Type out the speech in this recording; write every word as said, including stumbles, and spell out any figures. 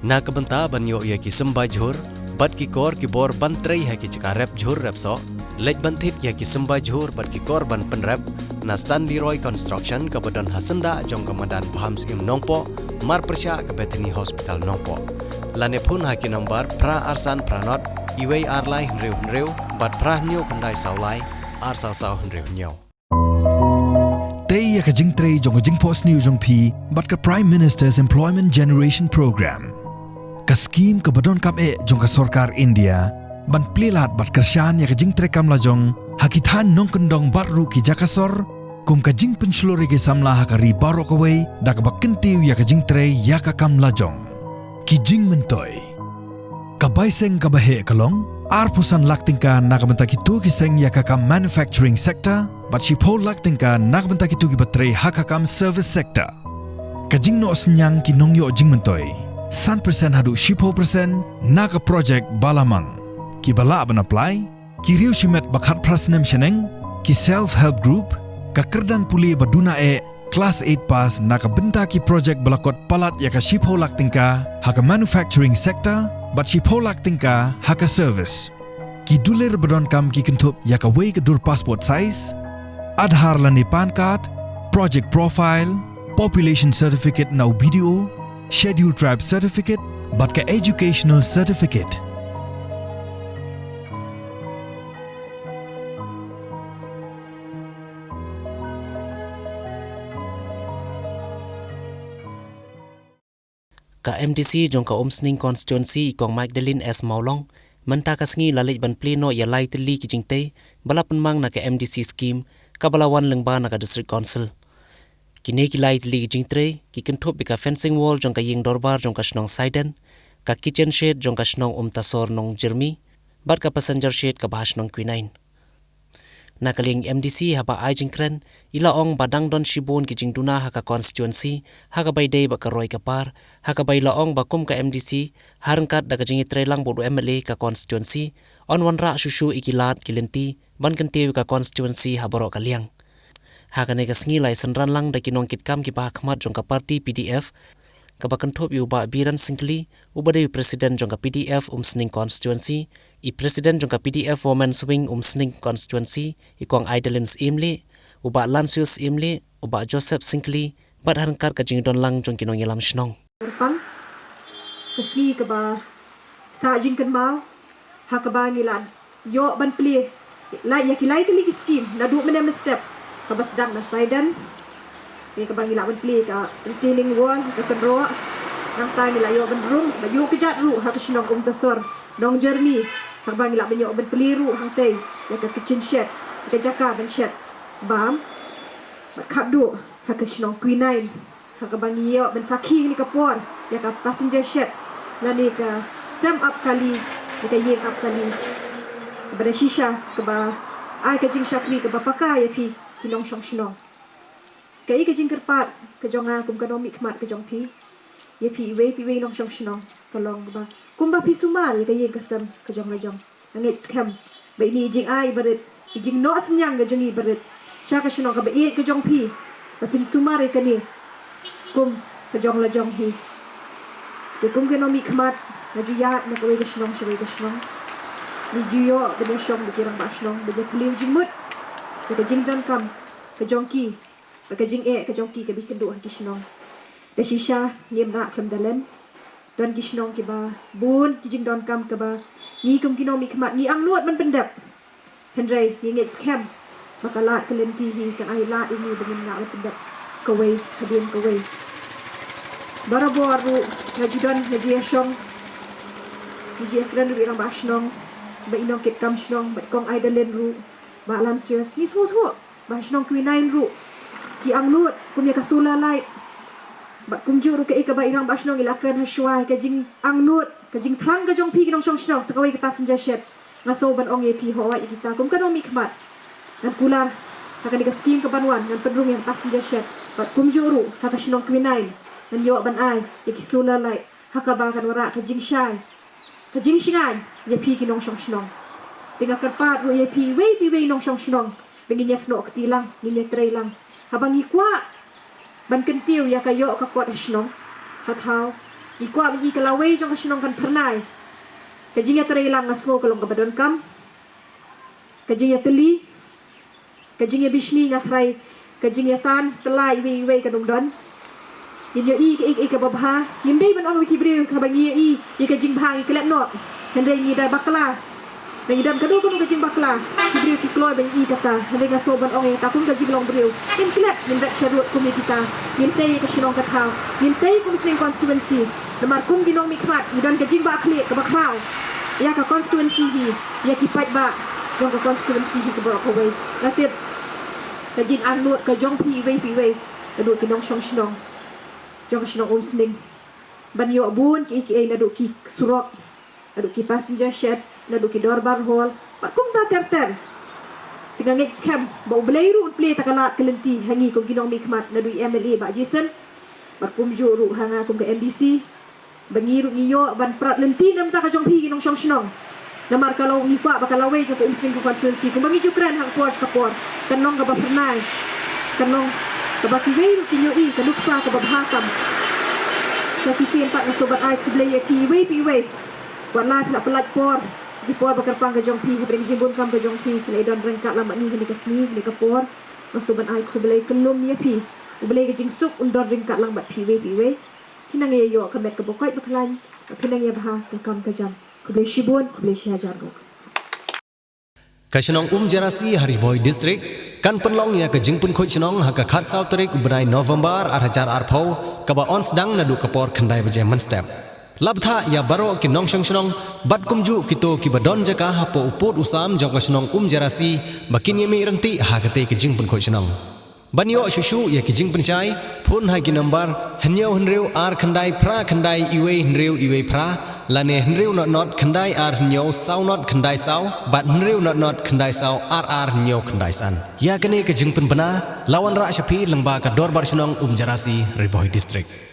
Na ka bynta ban ïoh ïa ki symbai jhur bad ki kor ki bor ban trei ha ki jaka rep jhur rep soh, leit ban thied ïa ki symbai jhur bad ki kor ban pynrep na Stanley Roy Construction kaba don ha syndah jong ka madan Bham Syiem Nongpoh, mar pyrshah ka Bethany Hospital Nongpoh. Lane phone ha ki nombar phra ar san phra nod, iwei ar lai hynriew hynriew bad phra hynñiew khyndai saw lai, ar saw saw hynriew hynñiew. Tei ïa ka jingtrei jong ka jingphohsniew jong phi bad ka Prime Minister's Employment Generation Program. Ka skhim kaba donkam eh jong ka sorkar India ban plie lad bad kyrshan ïa ka jingtrei kam lajong ha ki thaiñ nongkyndong bad ruh ki jaka sor, kum ka jingpynshlur ïa ki samla ha ka ri baroh kawei da kaba kyntiew ïa ka jingtrei ïa ka kam lajong. Ki jingmyntoi. Ka bai seng kaba heh ka long arphew san lak tyngka na ka bynta kito ki seng ïa ka kam manufacturing sector bad shiphew lak tyngka na ka bynta kito kiba trei ha ka kam service sector. Ka jingnoh synñiang ki nongïoh jingmyntoi, san percent haduh shiphew percent na ka project ba la mang. Kiba lah ban apply, ki riewshimet ba khatphra snem shaneng, ki self help group, ka kyrdan pule ba duna eh, class eight pass na ka bynta ki project ba la kot palat ïa ka shiphew lak tyngka ha ka manufacturing sector bad shiphew lak tyngka ha ka service. Ki dulir ba donkam ki kynthup ïa kawei ka dur passport size, Aadhaar lane PAN card, project profile, population certificate na u B D O, Scheduled Tribe certificate bad ka educational certificate. Ka M D C jong ka Umsning Constituency, i Kong Magdalene S Mawlong, mynta ka sngi la leit ban plie noh ïa lai tylli ki jingtei ba la pynmang na ka M D C scheme kaba la wan lyngba na ka District Council. Kine ki lai tylli ki jingtrei ki kynthup ïa ka fencing wall jong ka ïing dorbar jong ka shnong Saiden, ka kitchen shed jong ka shnong Umtasor Nongjyrmi, bad ka passenger shed kaba ha shnong Quinine. Na ka liang M D C haba ai jingkren, i la ong ba dang don shibun ki jingduna ha ka constituency ha kaba ïadei bad ka roi ka par, ha kaba i la ong ba kum ka M D C, ha ryngkat da ka jingïatreilang bad u M L A ka constituency, yn wanrah shuh shuh ïa ki lad ki lynti ban kyntiew ïa ka constituency ha baroh ka liang. Ha kane ka sngi la ïasynran lang da ki nongkitkam kiba ha khmat jong ka party P D F, kaba kynthup ïa u Bah Biren Syngkli, uba dei u President jong ka P D F Umsning Constituency, i President jong ka P D F Women's Wing Umsning Constituency, i Kong Idalin Syiemlieh, u Bah Lansius Syiemlieh, u Bah Joseph Syngkli, bad ha ryngkat ka jingdon lang jong ki nongïalam shnong. Kyrpang, ka sngi kaba sah jingkynmaw, ha kaba ngi la ïoh ban plie, la ïa ki lai tylli ki skim, naduh mynne mynstep, kaba sdang na Saiden, ïa kaba ngi la ban plie ka retaining wall, ka kynroh, nangta ngi la ïoh ban rung, ba ïoh kjat ruh, ha ka shnong Umtasor Nongjyrmi, ha kaba ngi la ban ïoh ban plie ruh, hangtei, ïa ka kitchen shed, ïa ka jaka ban shet bam, bad khatduh, ha ka shnong Quinine. Ha kaba ngi ïoh ban sakhi ha kane ka por ïa ka passenger shed lane ka sem ap kali, ïa ka ïing ap kali. Kaba da shisha kaba ai ka jingshakri kaba paka ïa phi ki nongshong shnong. Kaei ka jingkyrpad ka jong nga kum ka nongmihkhmat ka jong phi ïa phi iwei pa iwei nongshong shnong ka long kaba kumba phi sumar ïa ka ïing ka sem ka jong la jong. Nga ngeit skhem ba ine i jingai barit, i jingnoh synñiang ka jong i barit sha ka shnong kaba ïeit ka jong phi, ba phin sumar ïa kane kum ka jong la jong hi. Te kum ka nongmihkhmat, nga ju ïaid na kawei ka shnong sha kawei ka shnong. Nga ju ïoh ban ïashong bad ki rangbah shnong, ban ïaphylliew jingmut ïa ka jingdonkam ka jong ki, bad ka jingeh ka jong ki kaba ïakynduh ha ki shnong. Da shisha ngim lah khlem da len. Don ki shnong kiba bun ki jingdonkam kaba ngi kum ki nongmihkhmat ngi angnud ban pyndep. Hynrei ngi ngeit skhem ba ka lad ka lynti hi kan ai lad ïa ngi ba ngin lah ban pyndep kawei hadien kawei. Barabor ruh nga ju don, nga ju ïashong, nga ju ïakren ruh ïa i rangbah shnong, bad i nongkitkam shnong, bad Kong Idalin ruh, Bah Lansius, ngi sngewthuh ba ha shnong Quinine ruh ki angnud kum ïa ka solar light. Bad kumjuh ruh kaei kaba i rangbah shnong i la kren ha shuwa, ka jingangnud, ka jingthrang ka jong phi ki nongshong shnong sa kawei ka passenger shed. Nga sngew ban ong ïa phi, hooid, ïa kita kum ka nongmihkhmat ngan kular ha kane ka skim kaban wan, ngan pynrung ïa ka passenger shed. Bad kumjuh ruh ha ka shnong Quinine ngan ïoh ban ai ïa ki solar light, ha kaba kan wanrah ka jingshai, ka jingshngaiñ ïa phi ki nongshong shnong. Te nga kyrpad ruh ïa phi iwei pa iwei nongshong shnong ba ngin ïasnoh kti lang, ngin ïatrei lang. Haba ngi kwah ban kyntiew ïa ka ïoh ka kot ha shnong, ha thaw, Ngi kwah ba ngi ka lawei jong ka shnong kan phyrnai. Ka jingïatreilang nga sngew ka long kaba donkam. Ka jingïatylli, ka jingïabishni nga tharai, ka jingïatan tyllai iwei iwei kan ym don. Ngin ïohi kaei kaei kaba bha. Ngim dei ban ong ïa ki briew haba ngi ïohi ïa ka jingbha ngi klet noh. Hynrei ngi da bakla. Ngi don kano kano ka jingbakla, ki briew ki kloi ban ïohi kata. Hynrei nga sngew ban ong ïa kata kum ka jinglong briew, ngin klet, ngin ret sharud kum ïa kita. Ngin tei ïa ka shnong ka thaw, ngin tei kum Umsning constituency. Namar kum ki nongmihkhmat ngi don ka jingbakla kaba khraw ïa ka constituency hi, ïa ki paidbah jong ka constituency hi kaba kawei. Nga tip ka jingangnud ka jong phi iwei pa iwei, naduh ki nongshong shnong jong ka shnong Umsning, ban ïoh bun kiei kiei, naduh ki surok, naduh ki passenger shed, naduh ki dorbar hall, bad kumta ter ter. Te nga ngeit skhem ba U Blei ruh un plie ïa ka lad ka lynti ha ngi kum ki nongmihkhmat, naduh i M L A Bah Jason, bad kumjuh ruh ha nga kum ka M D C, ba ngi ruh ngi ïoh ban prat lynti na ka bynta ka jong phi ki nongshong shnong. Namar ka long, ngi kwah ba ka lawei jong ka Umsning ka constituency, kumba ngi ju kren ha ka por sha ka por, kan long kaba phyrnai, kan long kaba kiwei ruh kin ïohi ka nuksa kaba bha kam. Sa shisien pat nga sngew ban ai khublei ïa phi iwei pa iwei. Wat la phi la pyllait por, ki por ba kyrpang ka jong phi, hapdeng ka jingbun kam ka jong phi, phi la don ryngkat lang bad ngi ha kane ka sngi, ha kane ka por. Nga sngew ban ai khublei kyllum ïa phi. U Blei ka jingsuk un don ryngkat lang bad phi iwei pa iwei. Phin nang ïa ïoh ka met kaba koit ba khlaiñ, phin nang ïa bha ka kam ka jam. Khublei shibun, khublei shihajar nguh. Ka shnong Umjerasi ha Ri Bhoi District kan pynlong ïa ka jingpynkhuid shnong ha ka khatsaw tarik u bnai November ar hajar arphew, kaba yn sdang naduh ka por khyndai baje mynstep. La bthah ïa baroh ki nongshong shnong bad kumjuh kito kiba don jaka hapoh u pud u sam jong ka shnong Umjerasi ba kin ïa mih ryntih ha katei ka jingpynkhuid shnong. Ban ïoh shuh shuh ïa ki jingpynshai, phone ha ki number hynñiew hynriew ar khyndai phra khyndai iwei hynriew iwei phra, lane hynriew not not khyndai ar hynñiew saw not khyndai saw, bad hynriew not not khyndai saw ar ar hynñiew khyndai san. Ïa kane ka jingpynbna la wanrah sha phi lyngba ka Dorbar Shnong Umjerasi, Ri Bhoi District.